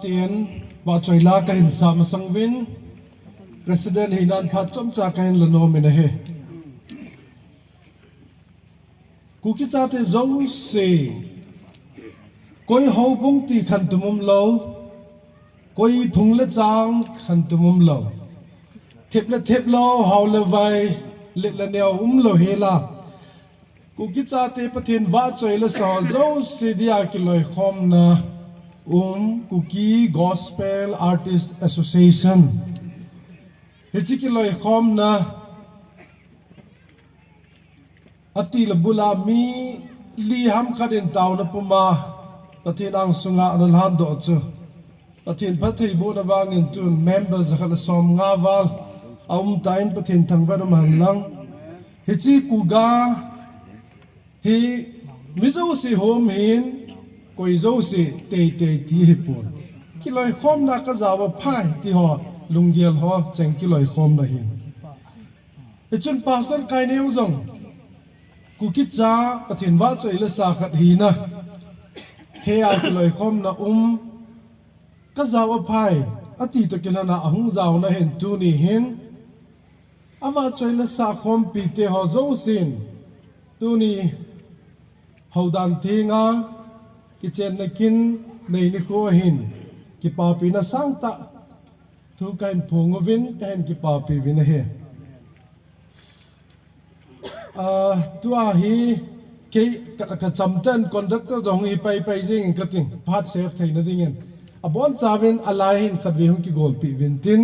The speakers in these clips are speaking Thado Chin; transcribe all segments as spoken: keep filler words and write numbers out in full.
Tin, vahchoi la kahin sa masang uvin, President hinan phat chomcha kahin la nom in ahi. Kuki chate jouse, koi houbung ti khantou umlou, koi phung le chang khantou umlou, thep le thep lou, hao le vai, let le neo umlou hela, Kuki chate Pathen vahchoi le sa jouse dia kiloikhomna um Kuki Gospel Artist Association. Hiche kiloikhomna ati le bula mi li ham khat in taona puma Pathen angsunga ana lhandoh chu Pathen phattheibohna vangin tun member jakhat le somnga val aum tan Pathen thangvah in umhen lang. Hiche Kuga hi mi jouse hom hin, koi jouse teitei ti hipon. Kiloikhomna kajao aphai ti ho, lunggel ho cheng kiloikhomna hin. Hichun Pastor Kaineo jong, Kuki cha Pathen vahchoi le sa khat hina, hea kiloikhomna um, kajao aphai, ati toh kilhona ahung jaona hin tuni hin, avahchoi le sa khompi te ho jousen, tuni houdan thenga, kichenna kin nei nikho ahin, kipapina sangtah thu kahin phong uvin, kahin kipapi uvin ahi. Ah, tua hi kei ka, kachamtan conductor jong hi paipai jingin kating, phat save theina dingin. Abonchauvin alai hin khatvei hung kigolpi uvin tin,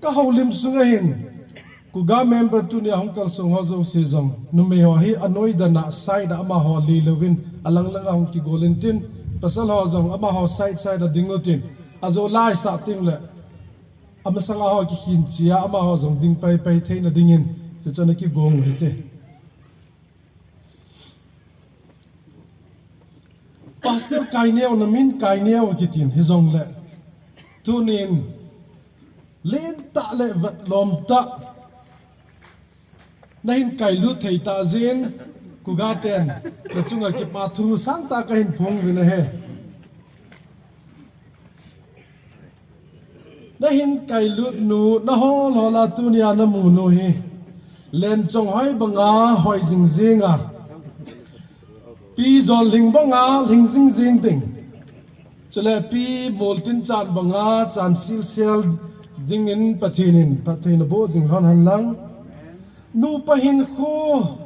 kahoulim sunga hin, Kuga member tunia hung kalsong ho jouse jong, numei ho hi anoidana side a amaho lilouvin, alanglanga hung kigol intin, pasal ho jong amaho side side a ding utin, ajou laisah tengle, amasanga ho kikhin chia, amaho jong ding paipai theina dingin, chuchun akigong u hite. Pastor Kaineo, namin Kaineo kitin hijongle, tunin lentah le vetlom tah nahin kailut thei tah jeh in, Kuga ten nachunga kipa thu sangtah kahin phong uvin ahi. Nahin kailut nu, nahol hol a tunia namu nu hi, lenchong hoi banga hoi jing jinga, pi jonlhing banga lhing jing jing ding, chule pi moltin chan banga chan silsel dingin Pathen in phatthei naboh jing lhon hen lang. Nupa hinkho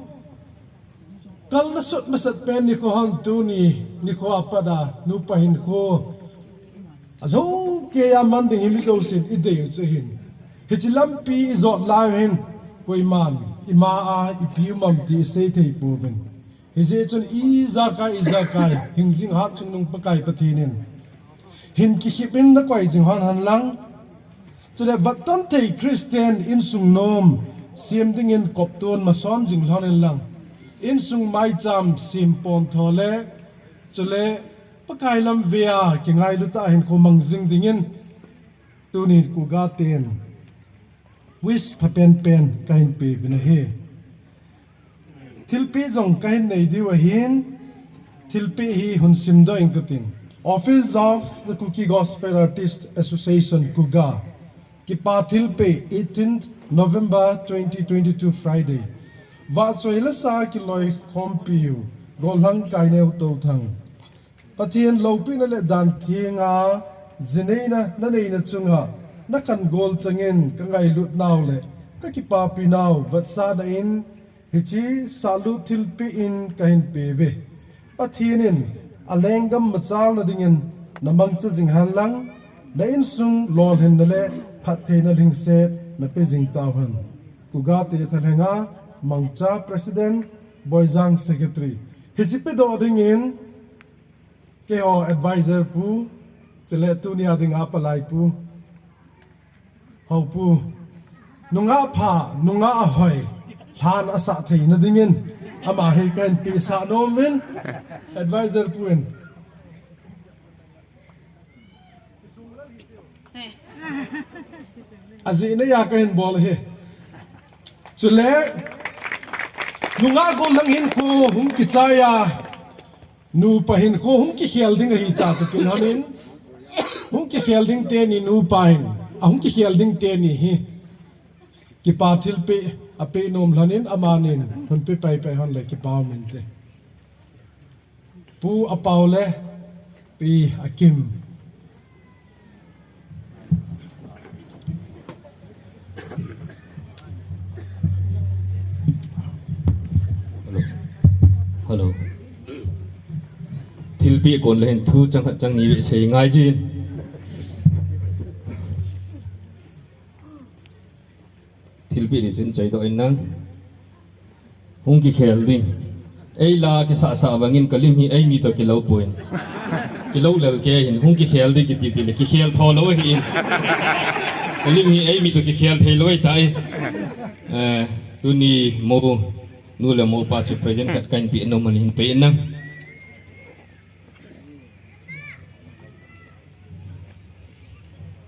kalna sut masat pen nikho hon tuni nikho apat a nupa hinkho alhung keiya man ding hi mi jousen idei u chu ahin. Hiche lampi ijot lai u hin koiman ima a ipi um am ti isei thei pouvin. Hijeh chun ijakai ijakai hing jing Hatchungnung Pakai Pathen in hin kikhip in nakoi jing lhon hen lang. Chule vatton thei Christian insung nom sem dingin kopton mason jing lhon in lang. Insung maicham sem pontho le, chule Pakai lam vea kingailu tah a hinkho mang jing dingin tunin Kuga ten wish phapen pen kahin pe uvin ahi. Thilpeh jong kahin nei diu ahin, thilpeh hi hin simdoh inge katin. Office of the Kuki Gospel Artists Association, Kuga. Kipa thilpeh, eighteenth November twenty twenty-two, Friday. Vahchoi le sa kiloikhompiu, Gollhang Kaineo Touthang. Pathen loupina le dan thenga, jineina naneina chunga, nakhan gol changin kangailut nau le kakipapi nau vetsahna in, hiche sahlut thilpeh in kahin pe uve. Pathen in alenggam machalna dingin namangcha jing hen lang, na insung lolhinna le phattheina lhingset nape jing tauhen. Kuga te thalhenga mangcha President, Boijang Secretary. Hiche pedoh dingin, keiho advisor pu, chule tunia dinga palai pu, houpu, nungah pha, nungah hoi, lhan asah theina dingin, ama hi kahin pesah nom uvin, advisor pu in. Ajeh neiya kahin bol ahi. Chule, nungah gollhang hinkho hung kichaiya, nupa hinkho hung kikhel ding ahi tah toh kilhonin, Hung kikhel ding teni nupa hin, a hung kikhel ding teni hi kipa thilpeh apeh nom lhonin amanin hun pe paipai hon le kipa um inte. Pu Apao le Pi Akim. Hello. Thilpeh kon le hin thu chang khat chang ni ve sei ngai jin. Thilpeh ni chun choi doh in nang. Hung kikhel ding. Ei la kisahsah bangin ka lim hi ei mi to kilo poi. Kilo lel kei hin hung kikhel ding kiti ti le kikhel tho lo hi in. Ka lim hi ei mi to kikhel thei lo tai. Eh, tuni mo nu le mo pa chu present khat kahin pe nom in pe in nang.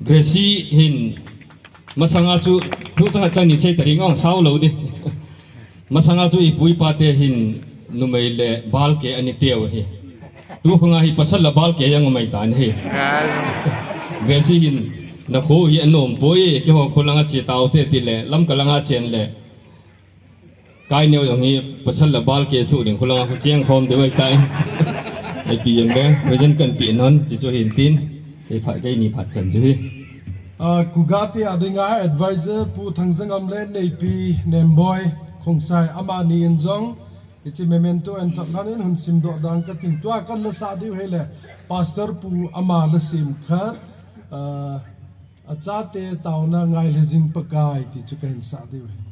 Gracie hin masanga chu thu chang khat chang ni sei ta ding ong sao lo di. Masanga chu ipu ipa te hin numei le balke ani teu hi. Tu khonga hi pasal la balke jong umai tan hi. Gracie hin na kho hi anom poi, keiho kho langa che tau te ti le Lamka langa chen le Kai neo jong hi pasal la balke suh ding kho langa kho cheng khom deu ahitai. Ahi ti jong le present kahin pe nom chu chu hin tin. Kei phat kei ni phat chan chu hi. Ah, Kugate a dinga advisor Pu Thangjangam le Neipi Nemboi Khongsai amani in jong hiche memento ahin thot lhonin hun simdoh dan katin, tua kahin la sah diu hile Pastor Pu ama la sem khat, ah, Achate Taona Ngailhe Jing Pakai ti chu kahin sah diu hi.